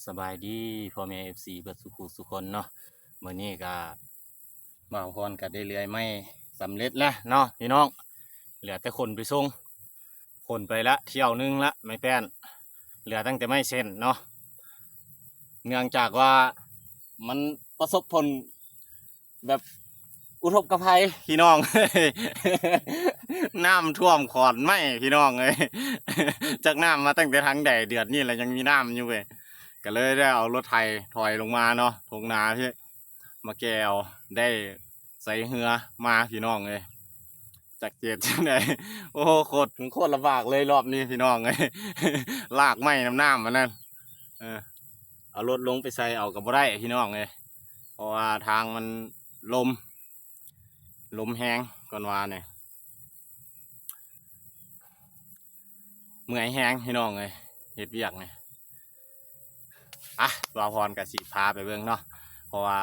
ສະບາຍດີພໍ່ແມ່ເອັຟຊີເບິດສູ່ຄູ່ສູ່ຄົນເນາະ. ມື້ນີ້ກະບ່າວພອນກະໄດ້ເລື່ອຍໄມ້ສຳເລັດແລ້ວເນາະພີ່ນ້ອງ, ເຫຼືອແຕ່ຂົນໄປສົ່ງ. ຂົນໄປລະຖ້ຽວໜຶ່ງລະໄມ້ແປ້ນ, ເຫຼືອຕັ້ງແຕ່ໄມ້ເສັ້ນເນາະ. ເນື່ອງຈາກວ່າມັນປະສົບຜົນ ແບບອຸທົກກະໄພພີ່ນ້ອງເອີຍ, ນ້ຳຖ້ວມຂອນໄມ້ພີ່ນ້ອງເອີຍ. ຈັກນ້ຳມາຕັ້ງແຕ່ທາງໃດ, ເດືອນນີ້ລະຍັງມີນ້ຳຢູ່ເວີຍ. ກະເລີຍໄດ້ເອົາລົດໄຖຖອຍລົງມາເນາະ, ທົ່ງນາພີ້ມາແກ່ເອົາ, ໄດ້ໃສ່ເຮືອມາພີ່ນ້ອງເອີຍ. ຈັກເຮັດຈັ່ງໃດ, ໂອ້ໂຫ ໂຄດ ໂຄດລຳບາກເລີຍລອບນີ້ພີ່ນ້ອງເອີຍ. ລາກໄມ້ນຳນ້ຳອັນນັ້ນ, ເອີ ເອົາລົດລົງໄປໃສ່ເອົາກະບໍ່ໄດ້ພີ່ນ້ອງເອີຍ, ເພາະວ່າທາງມັນລົມ ລົມແຮງກ່ອນວ່ານີ້, ເມື່ອຍແຮງພີ່ນ້ອງເອີຍ ເຮັດວຽກນີ້. ອະ ບ່າວພອນກະຊິພາໄປເບິ່ງເນາະ, ເພາະວ່າ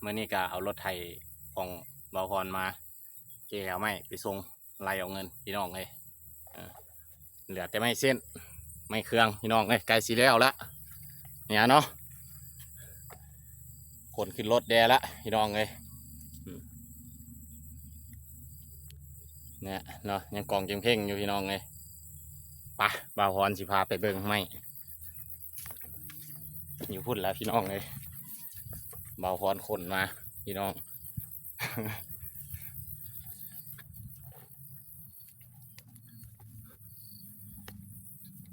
ມື້ນີ້ກະເອົາລົດໄຖຂອງບ່າວພອນມາ ແກ່ເອົາໄມ້ໄປສົ່ງ ໄລ່ເອົາເງິນພີ່ນ້ອງເອີຍ. ເອີ ເຫຼືອແຕ່ໄມ້ເສັ້ນ ໄມ້ເຄື່ອງພີ່ນ້ອງເອີຍ, ໃກ້ຊິແລ້ວລະ ນີ້ເນາະ. ຂົນຂຶ້ນລົດແດ່ລະພີ່ນ້ອງເອີຍ. ອືມ ນີ້ເນາະ ຍັງກອງເຈັງເພງຢູ່ພີ່ນ້ອງເອີຍ. ປະ ບ່າວພອນຊິພາໄປເບິ່ງໄມ້ຢູ່ພຸ້ນລະພີ່ນ້ອງເອີຍ. ບ່າວພອນຂົນມາພີ່ນ້ອງ.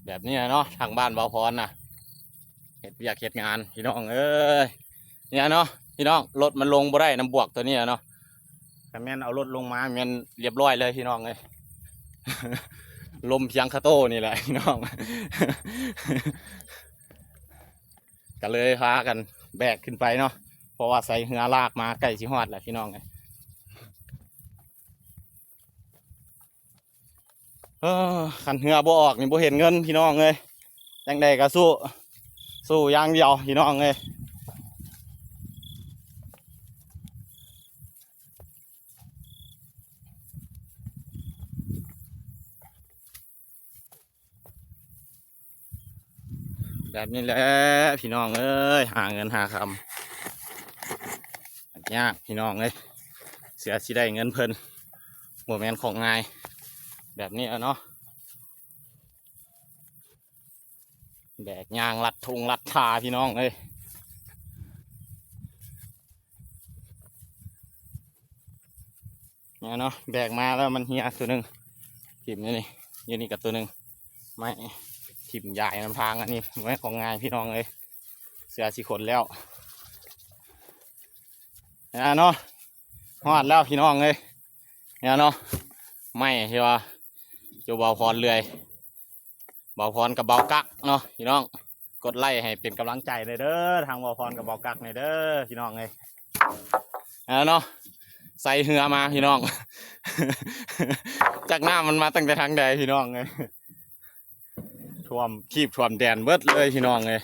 ແບບນີ້ລະເນາະ ທາງບ້ານບ່າວພອນນະ ເຮັດວຽກເຮັດງານພີ່ນ້ອງເອີຍ. ນີ້ລະເນາະພີ່ນ້ອງ, ລົດມັນລົງບໍ່ໄດ້ນຳບວກໂຕນີ້ລະເນາະ, ຄັນແມ່ນເອົາລົດລົງມາແມ່ນລຽບລ້ອຍເລີຍພີ່ນ້ອງເອີຍ. ລົມພຽງຄາໂຕນີ້ແຫຼະພີ່ນ້ອງ. ກະເລີຍພາກັນແບກຂຶ້ນໄປເນາະ, ເພາະວ່າໃຊ້ເຮືອລາກມາໃກ້ຊິຮອດແລ້ວພີ່ນ້ອງເອີຍ. ເອີ ຄັນເຮືອບໍ່ອອກນີ້ບໍ່ເຫັນເງິນພີ່ນ້ອງເອີຍ. ຈັ່ງໃດກະສູ້ ສູ້ຢ່າງດຽວພີ່ນ້ອງເອີຍ. ແບບນີ້ແຫຼະພີ່ນ້ອງເອີຍ, ຫາເງິນຫາຄຳຍາກພີ່ນ້ອງເອີຍ. ເສຍຊິໄດ້ເງິນເພິ່ນ ບໍ່ແມ່ນຂອງງ່າຍ ແບບນີ້ແຫຼະເນາະ. ແບກຍ່າງລັດທົ່ງລັດທ່າພີ່ນ້ອງເອີຍ. ນີ້ເນາະ ແບກມາແລ້ວມັນເຮຍໂຕໜຶ່ງ ຖິ້ມຢູ່ນີ້ ຢູ່ນີ້ກະໂຕໜຶ່ງ. ໄມ້ຖິ້ມຢາຍນຳທາງ ອັນນີ້ບໍ່ແມ່ນຂອງງ່າຍພີ່ນ້ອງເອີຍ. ເສຍຊິຂົນແລ້ວ ນີ້ເນາະ ຮອດແລ້ວພີ່ນ້ອງເອີຍ. ນີ້ເນາະ ໄມ້ທີ່ວ່າເຈົ້າບ່າວພອນເລື່ອຍ ບ່າວພອນກັບບ່າວກັກເນາະພີ່ນ້ອງ. ກົດໄລ້ໃຫ້ເປັນກຳລັງໃຈແດ່ເດີ ທາງບ່າວພອນກັບບ່າວກັກນີ້ເດີພີ່ນ້ອງເອີຍ. ເອົາເນາະ ໃສ່ເຮືອມາພີ່ນ້ອງ. ຈັກນ້ຳມັນມາຕັ້ງແຕ່ທາງໃດພີ່ນ້ອງເອີຍ. ຖ້ວມຄີບຖ້ວມແດນເບິດເລີຍພີ່ນ້ອງເອີຍ.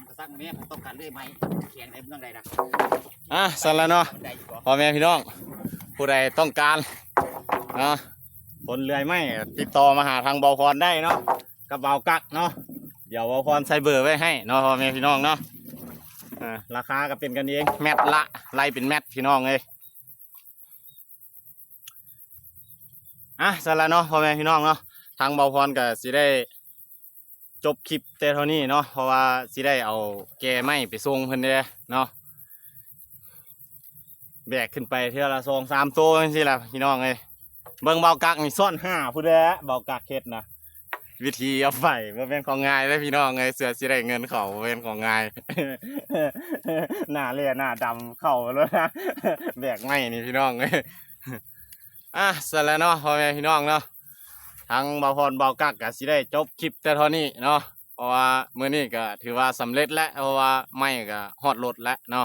ກະສັກແມ່ນຕ້ອງການເລື່ອຍໄມ້ແຂງໃດເມືອງໃດນະ. ອ່າ ຊັ້ນລະເນາະ ໄດ້ຢູ່ບໍ່ ພໍ່ແມ່ພີ່ນ້ອງ ຜູ້ໃດຕ້ອງການເນາະ ຂົນເລື່ອຍໄມ້ ຕິດຕໍ່ມາຫາທາງບ່າວພອນໄດ້ເນາະ ກັບບ່າວກັກເນາະ. ດຽວບ່າວພອນໃສ່ເບີໄວ້ໃຫ້ເນາະ ພໍ່ແມ່ພີ່ນ້ອງເນາະ. ອ່າ ລາຄາກະເປັນກັນເອງ ແມັດລະ ໄລ່ເປັນແມັດພີ່ນ້ອງເອີຍ. ອ່ະ ຊັ້ນລະເນາະ ພໍ່ແມ່ພີ່ນ້ອງເນາະ ທາງບ່າວພອນກະຊິໄດ້ຈົບຄລິບແຕ່ເທົ່ານີ້ເນາະ ເພາະວ່າຊິໄດ້ເອົາແກ່ໄມ້ໄປສົ່ງເພິ່ນແດ່ເນາະ. ແບກຂຶ້ນໄປເທື່ອລະສອງສາມໂຕຈັ່ງຊີ້ລະພີ່ນ້ອງເອີຍ. ເບິ່ງບ່າວກັກນີ້ຊ້ອນຫ້າພຸ້ນແຫຼະ ບ່າວກັກເຮັດນະ. ວິທີເອົາໄປ ບໍ່ແມ່ນຂອງງ່າຍເດີພີ່ນ້ອງເອີຍ. ເພື່ອຊິໄດ້ເງິນເຂົ້າ ບໍ່ແມ່ນຂອງງ່າຍ. ໜ້າແຫຼ້ໜ້າດຳເຂົ້າໂລດນະ ແບກໄມ້ນີ້ພີ່ນ້ອງເອີຍ. ອ່ະ ຊັ້ນແຫຼະເນາະ ພໍ່ແມ່ພີ່ນ້ອງເນາະ ທາງບ່າວພອນບ່າວກັກກະຊິໄດ້ຈົບຄລິບແຕ່ເທົ່ານີ້ເນາະ ເພາະວ່າມື້ນີ້ກະຖືວ່າສຳເລັດແລ້ວ ເພາະວ່າໄມ້ກະຮອດລົດແລ້ວເນາະ.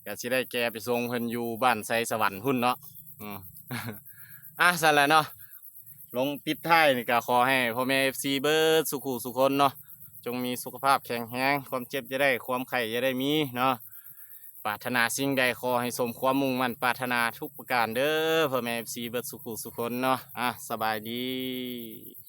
ກະຊິໄດ້ແກ່ໄປສົ່ງເພິ່ນຢູ່ບ້ານໄຊສະຫວັນພຸ້ນເນາະ. ອືມ ອ່ະ ຊັ້ນແຫຼະເນາະ ລົງປິດທ້າຍນີ້ກະຂໍໃຫ້ພໍ່ແມ່ເອັຟຊີເບິດສູ່ຄູ່ສູ່ຄົນເນາະ ຈົ່ງມີສຸຂະພາບແຂງແຮງ ຄວາມເຈັບຢ່າໄດ້ ຄວາມໄຂ້ຢ່າໄດ້ມີເນາະ. ປາດຖະໜາສິ່ງໃດຂໍໃຫ້ສົມຄວາມມຸ່ງໝັ້ນປາດຖະໜາທຸກປະການເດີ ພໍ່ແມ່ເອັຟຊີເບິດສູ່ຄູ່ສູ່ຄົນເນາະ. ອ່ະ ສະບາຍດີ.